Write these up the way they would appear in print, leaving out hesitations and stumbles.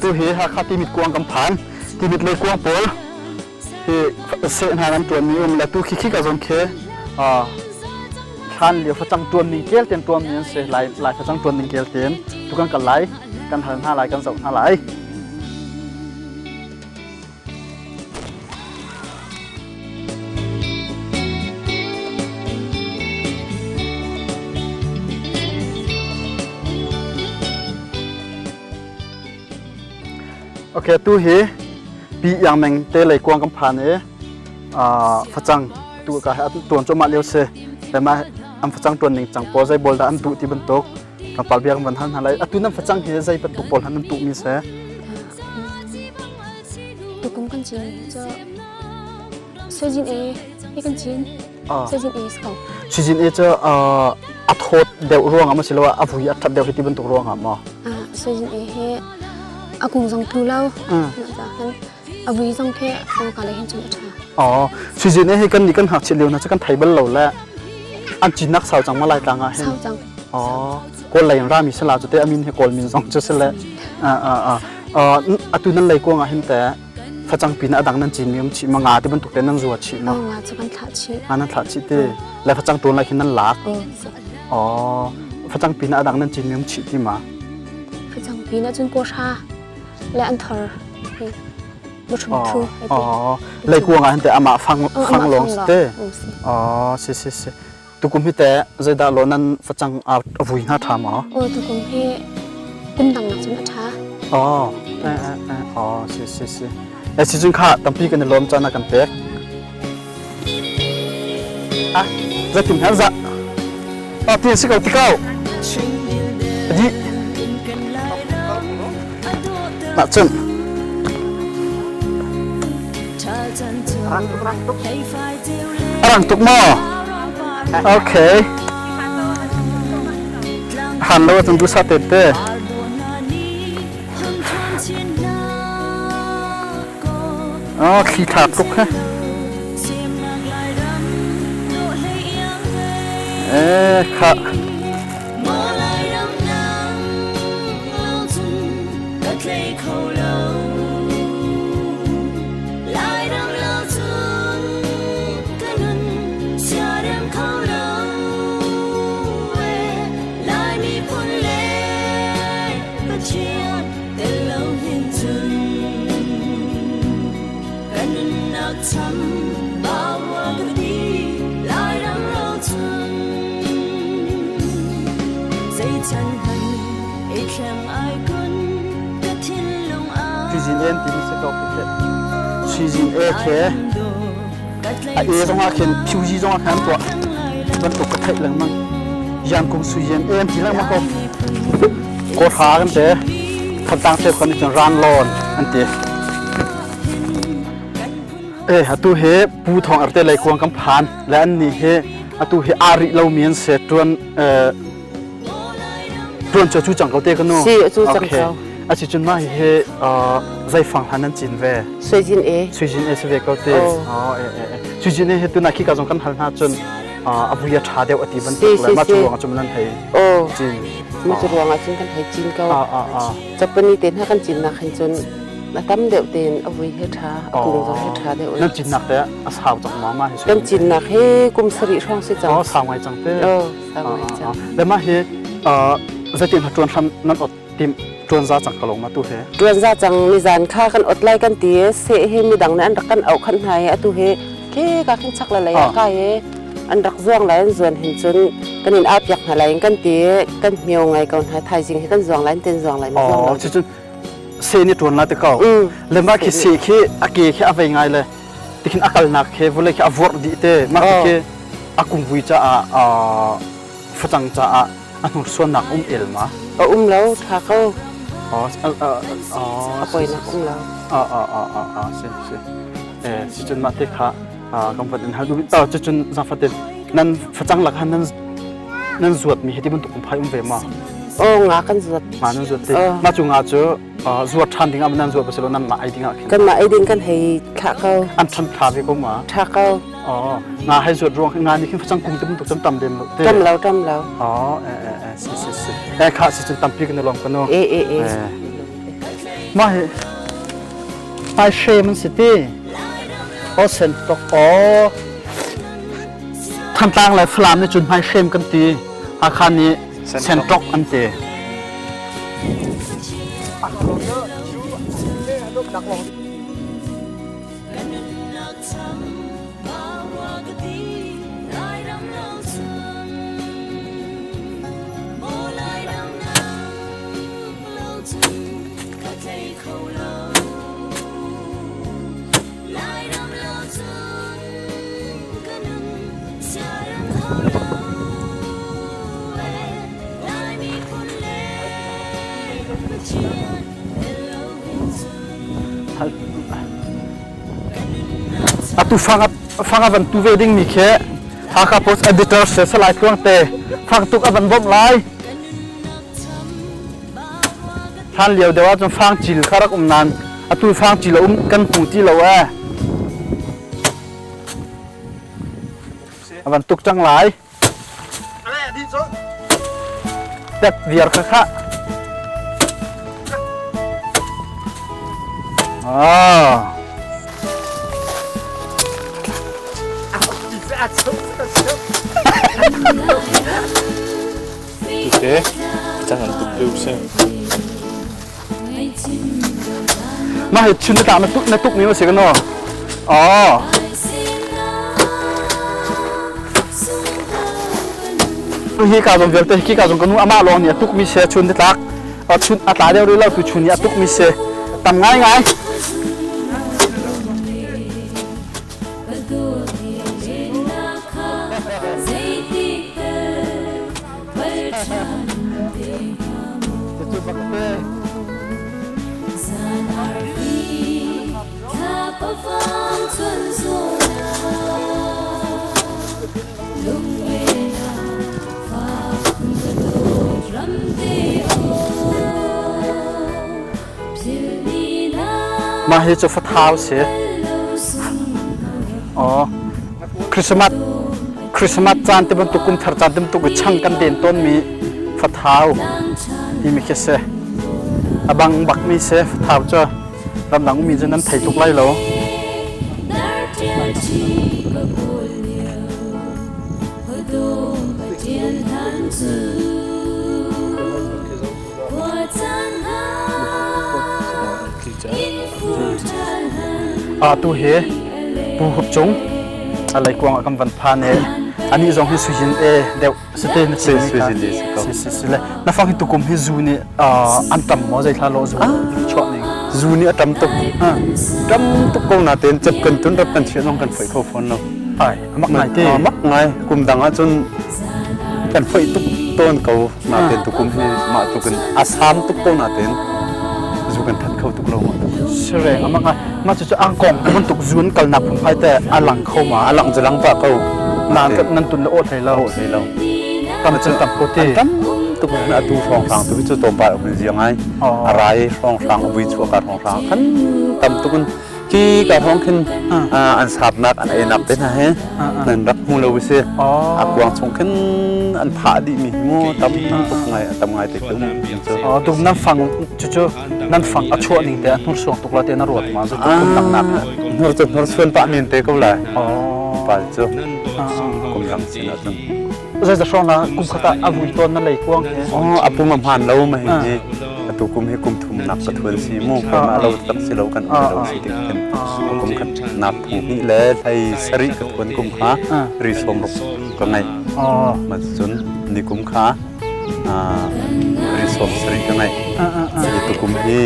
Tu hi Hakha Timit kuang kan phan. Timit lei kuang pawl hi seh hna nan tuan mi um le tu khi khi ka zon khi hlan lio facang tuan ning kel ten tuan mi an si lai lai facang tuan ning kel ten tu kan kal lai kan hal hna lai kan zoh hna lai. Okay, tu hi pi yang meng te lei kuang kan phan i facang tu ka he tuan choma lio se te ma am facang tuan ning chang po zai bol da an tu ti bantuk kapal biak van han halai atu nan facang hi zai bantuk pol han an tu mi se Tukum kan cin cu sojin e hi kan cin. Sojin e si ko. Sojin e cu a thawt deuh ruang ah maw siloah a vui a that deuh hi ti bantuk ruang ah maw? Sojin e hi a kung zong tlu lo. A vui zong khi ka le hin cun a tha. Oh, sojin e hi kan nih kan ngakchia lio na cu kan thei bal lo le an cinnak sau cang ma lai tlang ah hin. Sau cang. Oh, kawl lei in rami sila cu te amin hi kawl min zong cu sile. Atu nan lei kuang ah hin te facang pin a dang nan cin mi um chih ma nga ti bantuk te nan zua chih ma nga cu kan thlah chih nga nan thlah chih ti le facang tuan lai khin nan lak oh facang pin a dang nan cin mi um chih ti ma facang pin ah cun ko sha le an thor muthum thu oh lei kuang ah hin te ama fang fang long te oh si si si Tukum hi teh zeidah law nan facang a vui hna ṭha maw? Aw tukum hi kum dang nak cun a ṭha. Oh, eh, eh, eh, oh, si si si. Eh, si cun kha tampi kan i lawm caan a kan pek. Ah, zatim han za. Oh, tin si ko ti ko. Adi. Nah, cun. A rang tuk maw? Okay. Han lo ahcun duhsah te te. Oh, thli tha tuk he. Eh, kha. Cuizin en timi si ko khi Cuizin e khi a e zong ah khin phiuzi zong ah khan tuah bantuk ka theih lengmang yan kung suizen en ti lengmang ko ko hra kan te thamtang te kan cun ran lawn an ti e atu he pu thong arte lei kuang kan phan le an ni he atu he ari lo mi an se tuan Tuan cu cu cang ko te ka nu. Si cu cang ko. A si cun mah hi zeifang hlan nan cin ve. Suijin e. Suijin e si ve ko te. Oh e e. Suijin e he tuna khi ka zong kan hal hna cun a vui a tha deuh a ti bantuk le ma cu ruang ah cun nan hei Oh. cin. Ma cu ruang ah cun kan hei cin ko. Ah ah ah. Japani te hna kan cin nak hin cun a tam deuh tein a vui he tha a kung zong he tha deuh. Nan cin nak te a sau cang ma ma hi. Kan cin nak he kum sarih hrawng si cang. Oh sau ngai cang te. Oh. Le mah hi zeitin ha ṭuan hram nan ot tim ṭuan za cang ka lo ma tu he. Ṭuan za cang nizan kha kan ot lai kan ti se he midang nih an rak kan auh khan hna i atu he ke ka khin chak la lei ah kai i an rak zuang lai an zuan hin cun kan in au piak hna lai in kan ti kan hmio ngai ko hna thaizing hi kan zuang lai ten zuang lai ma zuang lo. Cucun se ni ṭuan la te ko. Le mah khi se khi a ke khi a vei ngai le tikhin a kalnak khi vawlei khi a vorh dih te mah khi a kumvui caah facang caah a hnursuannak um el ma a um lo tha ko a poinak um lo a a a a a si si eh si cun mah te kha kan van in hal duh ta cu cun zafatin nan facang lak han nan nan zuat mi hi ti bantuk phai um ve ma o nga kan zuat ma nan zuat te ma cu nga cu zuat ṭhan ding ah nan zuat pasilo nan mah ei ding ah khin kan mah ei ding kan hei thlah ko an ṭhan thla ve ko ma ṭha ko oh nga hei zuat ruang nga nih khin facang kung te bantuk cun tam dem lo te tam lo tam lo oh eh eh eh si si si eh kha si cun tampi kan lom kanu e e e. Mah hi hmaihrem an si ti. Aw sen tok aw. Thantlang le Falam nih cun hmaihrem kan ti. Hakha nih senṭok an ti. Atu fang a van tu ve ding mi khi Hakha Post editor se Salai Tluang te fang tuk a van bawmh lai. Hlan lio deuh ahcun fangcil kha rak um nain atu fangcil a um kan hmu ti lo ee. A van tuk cang lai. Tet viar kha khah. Ah. Tute cang an tuk lio si. Mah hi chun na na tuk na tuk mi ma si ka no. Oh. Hi ka zong vialte hi ka zong ka nu amah lawng nih a tuk mi se chun tlak chun a tla deuh rih lo tu chun nih a tuk mi se tam ngai ngai. Mah hi cu fathau si. Oh. Christmas Christmas caan ti bantuk kum thar caan ti bantuk i chang kan den tawnmi fathau timi khi si. A bang bakmi si fathau cu ramdang ummi cu nan thei tuk lai lo. Atu hi Pu Hup Cung a leikuang ah kan van phan i anih zong hi suizin e deuh site na chim mi kha si si si le na fang hi tukum hi zu nih an tam maw zei thla lo zu chuah ning zu nih a tam tuk tam tuk ko na ten cep kan tun rap kan chiah zong kan foi kho fawn lo ai mak ngai te mak ngai kum dang ah cun kan foi tuk tawn ko natein tukum hi mah tukin a sam tuk ko natein zu kan that kho tuk lo ma sire ama ngai ma chu chu angkong bantuk zun kalnak phunphai te a lang kho ma a lang lang pa ko nan nan tun le o thei lo o thei lo tam cun tam ko te tam tuk na atu hrawng hrang tu cu tom pa hun ziang ai a rai hrawng hrang a vui chuah ka hrawng hrang khan tam tukun Khi ka hrawng khin an sapnak an einak te hna he nan rak hmu lo si. A kuang chung khin an thah dih mi hi mu tam tuk ngai tam ngai te khi um cu. Tum nan fang cucu nan fang a chuah ning te a hnursuang tuk la te na ruat ma zu kum dang nak hnur cu hnur suan pah men te ko lai. Pal cu kum dang sin ah cun. Zei za hrawng ah kum khat ah a vui tawn na lei kuang he. Oh a pum a hmaan lo ma hi. Atu kum hi kum thum nak ka thuan si mu keimah lo tak si lo kan um lo si tik khin kum khat nak thong hnih le hlei sarih ka thuan kum kha ri som ruk ka ngei ma cun ni kum kha ri som sarih ka ngei hi tukum hi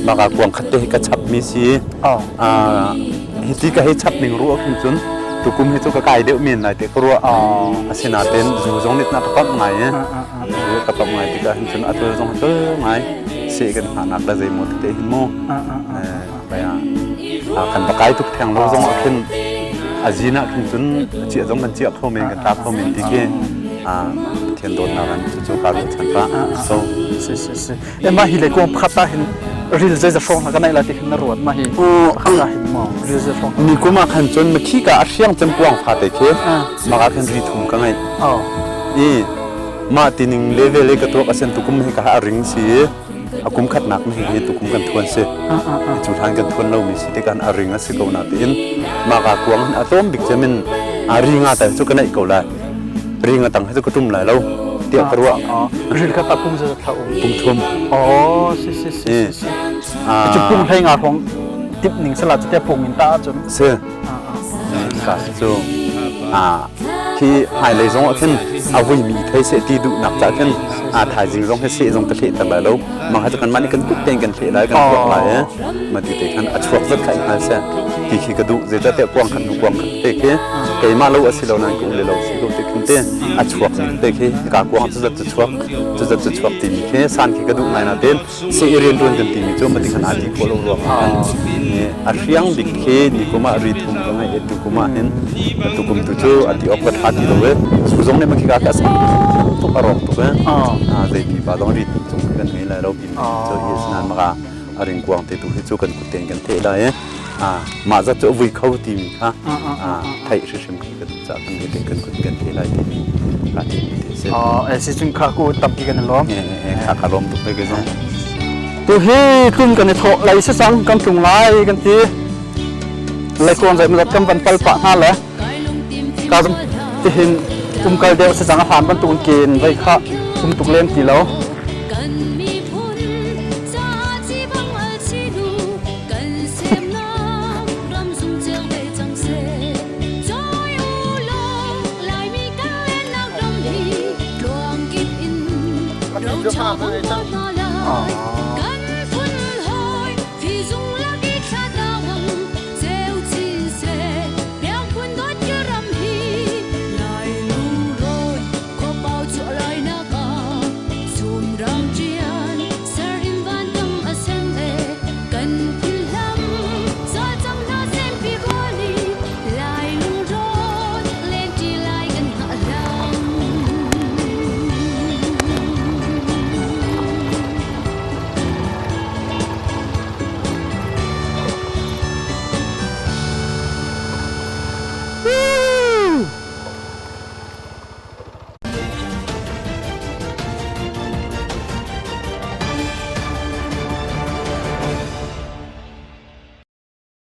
maka kuang khat te hi ka chap mi si hi ti ka hei chap ning ruah khin cun tukum hi cu ka kai deuh men lai te ka ruah asinain zu zong nit na ka pamh ngai e Zu ka pamh ngai tikah hin cun a tul zong a tul ngai. Seh kan hngahnak le zeimaw tete hin mu. Baya kan va kai tuk theng lo zong ah khin a zin ah khin cun a ciah zong kan ciah kho men kan tla kho men ti khi Pathian dawtnak an cucu ka ruahchan pah. So si si si. E mah hi le kuang pakhat ah hin ril zei za hrawng hna ka naih lai ti khin na ruat ma hi pakhat ah hin maw ril zei hrawng ni kum ah khan cun makhi ka a hriang cem kuang fa te khi maka khin ri thum ka ngai. I mah tining level i ka tuak asen tukum hi ka a ring si. A kum khatnak mi hi tukum kan thuan si. Cu hlan kan thuan lomi si tikah a ring a si ko na tiin mah ka kuang a tlawm bik cemin a ri nga tal cu ka neih ko lai. Ri nga tang hi cu ka tum lai lo tiah ka ruah. Ril kha ta pum za thla um. Pum thum. Oh, si si si si. Cu pum hlei nga hrawng tip ning sala cu te pung in ta ahcun. Si. Ka cu a khi hmailei zong ah khin a vuimi thei seh ti duhnak cah khin a thaizing zong hi seh zong ka hleh ter lai lo mah kha cu kanmah nih kan kut tein kan hleh lai kan tuak lai e ma ti te khan a chuak zat kha i hngal seh ti khi ka duh zeicahtiah kuang khat hnu kuang khat te khi keimah lo a si lo nain ka u le lo si ko te khin te a chuak ning te khi ka kuang cu zat cu chuak cu zat cu chuak timi khi san khi ka duh ngai na ten si i rianṭuan kan timi cu mati khan aa ti khawh lo ruang ah khan a hriang bik khi ni kum ah ri thum ka ngeih i tukum ah hin tukum tu cu a ti awk ka ṭha ti lo i cu zong nih makhi ka ka sang tuk a rawk tuk e zei pipa zong ri cung kan ngei lai lo pi cu hi sinan maka a ringkuang te tu hi cu kan kut tein kan theh lai i mah zat cu a vui kho timi kha theih hrimhrim khi ka duh caah kan te kan kut kan theh lai timi ka thimi te si. Si cun kha ku tampi kan i lawm. Kha ka lawm tuk ve ke zong. Tu hi tlun kan i thawh lai si cang kan tlung lai kan ti. Leikuang zei mazat kan van pal pah hna le ka zong tihin umkal deuh si cang a hlan bantuk in ken vei kha um tuk lem ti lo.